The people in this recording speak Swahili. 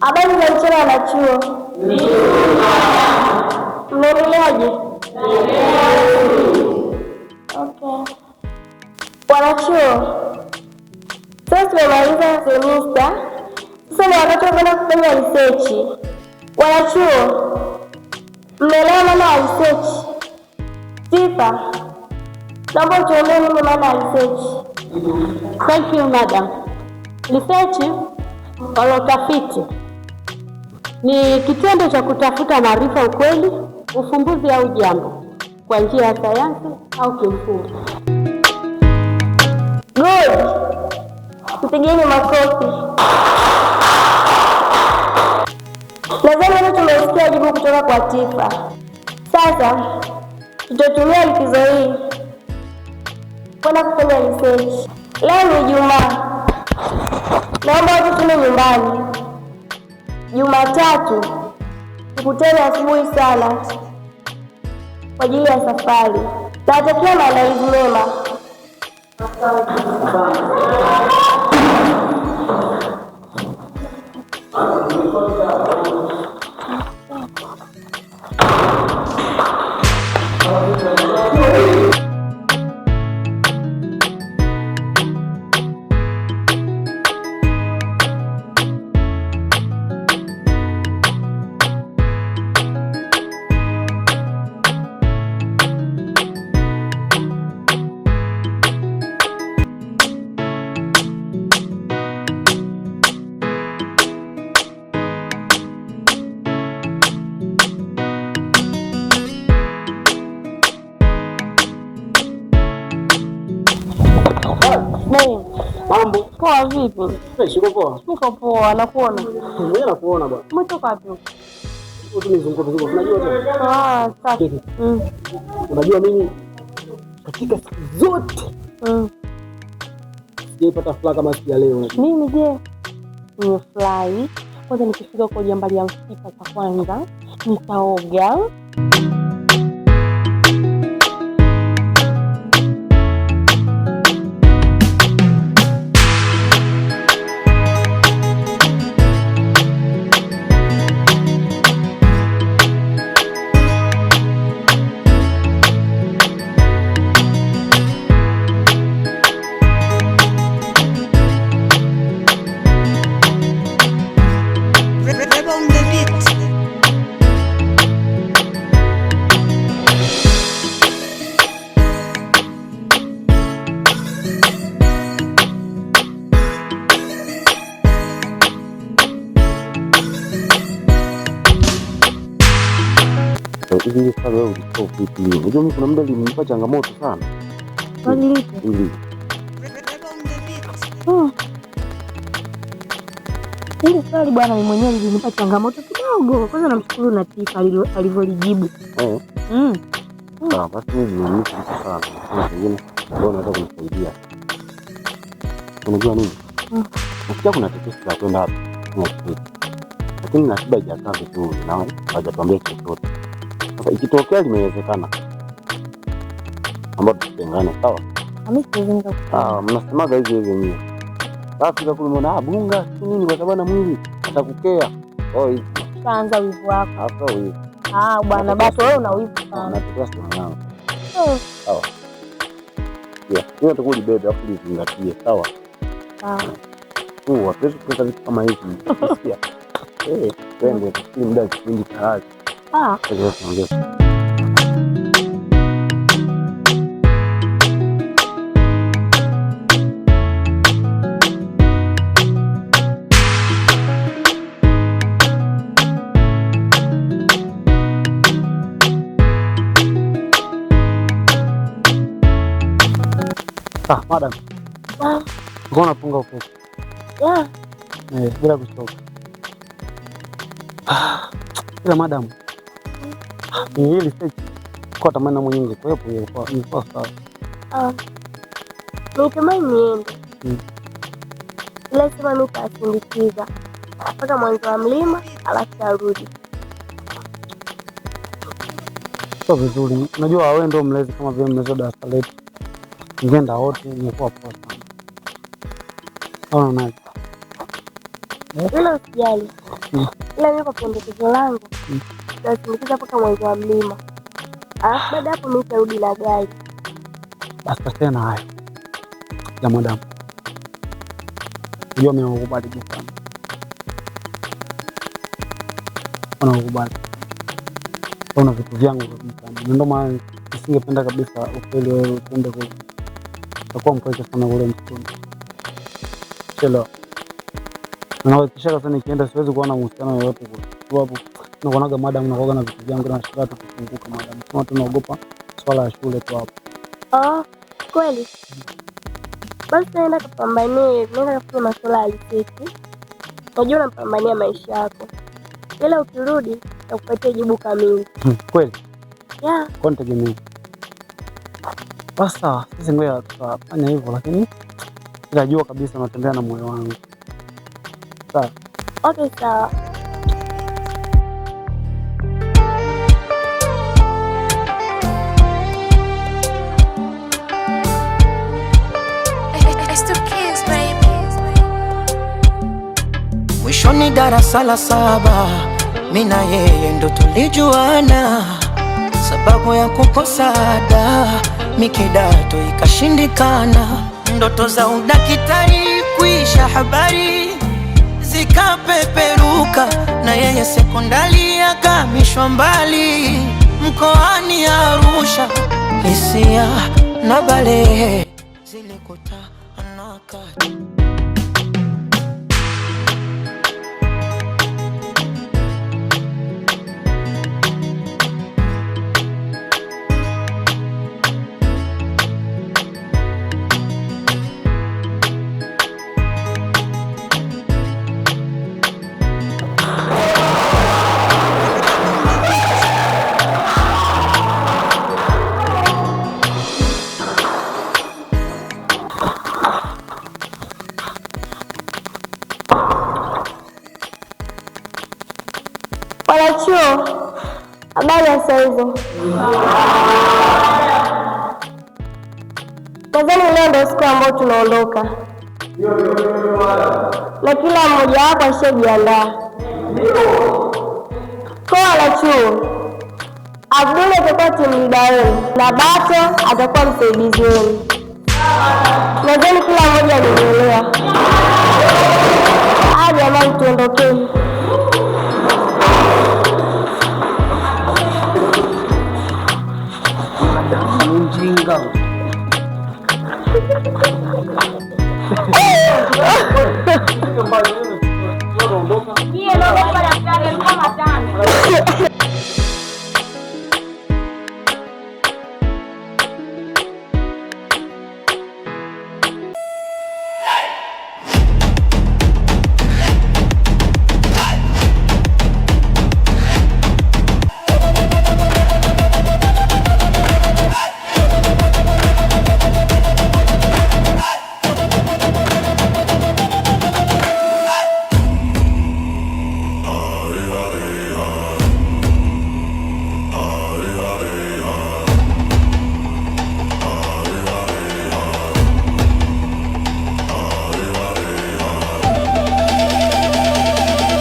Habari za mchana wanachuo. Mnaendeleaje? Okay. Wanachuo, sasa tumemaliza semista, sasa ni wakati wa kwenda kufanya research. Wanachuo, mnaelewa maana ya research? Sifa, naomba utuambie nini maana ya research. Thank you madam. Research wala utafiti ni kitendo cha kutafuta maarifa, ukweli, ufumbuzi au jambo kwa njia ya sayansi au kimfumo. Good. Mpigeni makofi. Nadhani wote tumesikia jibu kutoka kwa Tifa. Sasa tutatumia likizo hii kwenda kufanya research. Leo ni Ijumaa, naomba wote tuende nyumbani. Jumatatu tukutane asubuhi sana kwa ajili ya safari. Nawatakia maandalizi mema. Mambo. Poa vipi? Fresh, uko poa? Niko poa, nakuona. Mwenyewe nakuona bwana. Umetoka wapi huko? Huko tu nizunguke zunguke. Unajua tena. Ah, safi. Mm. Unajua mimi katika siku zote sijaipata furaha kama siku ya leo. Unajua. Mimi je, nimefurahi. Kwanza nikifika huko jambali ya msipa cha kwanza nitaoga. Rebel on the beat. Hivi hivi swali wewe ulitoa vipi? Unajua mimi kuna muda lilinipa changamoto sana. Swali lipi? Hili. Rebel on the beat. Hili swali bwana, mimi mwenyewe lilinipa changamoto kidogo. Kwanza namshukuru Natifa alivyolijibu. Eh. Mm. Sawa, basi mimi nimeamini sana. Kuna kingine ambao unaweza kunisaidia. Unajua nini? Nasikia kuna tetesi za kwenda hapa next week. Lakini ratiba haijakaa vizuri na hawajatuambia chochote. Sasa ikitokea limewezekana, naomba tusitengane, sawa? Mimi siwezi nikakupa. Ah, mnasemaga hivi hivi nyie. Basi kule umeona ah, bunga si nini kwa sababu ana mwili atakukea. Oh, hivi. Utaanza wivu wako. Hapa hivi. Ah, bwana basi wewe una wivu sana. Natetea sehemu yangu. Mm. Sawa. Yeah, hiyo natakuwa ulibebe afu lizingatie, sawa? Sawa. Huu hatuwezi kuweka vitu kama hivi. Unasikia? Eh, twende tusikii muda wa kipindi tayari. Ah. Sasa tuongee. Ah, madam. Ah. Mbona unapunga upepo? Yeah. Eh, bila kuchoka. Ah, ila madam. Ni hili stage kwa tamani na mwenyewe ingekuwepo ingekuwa sawa. Ah. Nitamani niende. Ila sema mimi nitasindikiza mpaka mwanzo wa mlima alafu tarudi. Sio vizuri. Unajua wewe ndio mlezi kama vile mlezi wa darasa letu. Ningeenda wote ingekuwa poa sana. Au unaonaje? Ila usijali. Ila mimi kwa pendekezo langu nitasindikiza mpaka mwanzo wa mlima, alafu baada hapo mimi nitarudi na gari. Basi tena hayo ya madamu, unajua mimi nakukubali sana, nakukubali una vitu vyangu kabisa, na ndio maana nisingependa kabisa ukweli wewe uende kule, utakuwa mpweke sana kule msituni. Chelewa na kabisa, nikienda siwezi kuwa na uhusiano yoyote kule, sababu nakuonaga madam, nakuaga na vitu vyangu na shida hata kufunguka madam, sema tunaogopa swala ya shule tu hapo. Oh, kweli? Basi naenda kapambanie, naenda kafanya masuala ya research. Unajua unapambania maisha yako, ila ukirudi nitakupatia jibu kamili. Kweli? Yeah. Kwa nitegemea. Basi sawa, sisi ngoja tutafanya hivyo, lakini najua kabisa natembea na moyo wangu. Sawa. Okay, sawa. It's the kids, baby. Mwishoni darasa la saba, mi na yeye ndo tulijuana. Sababu ya kukosa ada, mi kidato ikashindikana. Ndoto za udakitari kuisha habari zikapeperuka, na yeye sekondari akamishwa mbali, mkoani Arusha. Hisia na balehe zilikutana kati. Wanachuo, habari ya saa hizi? Nadhani leo ndio siku ambayo tunaondoka na kila mmoja wapo ashajiandaa. Kwa wanachuo, Abdul atakuwa timu leader wenu na Bato atakuwa msaidizi wenu. Nadhani kila mmoja amenielewa.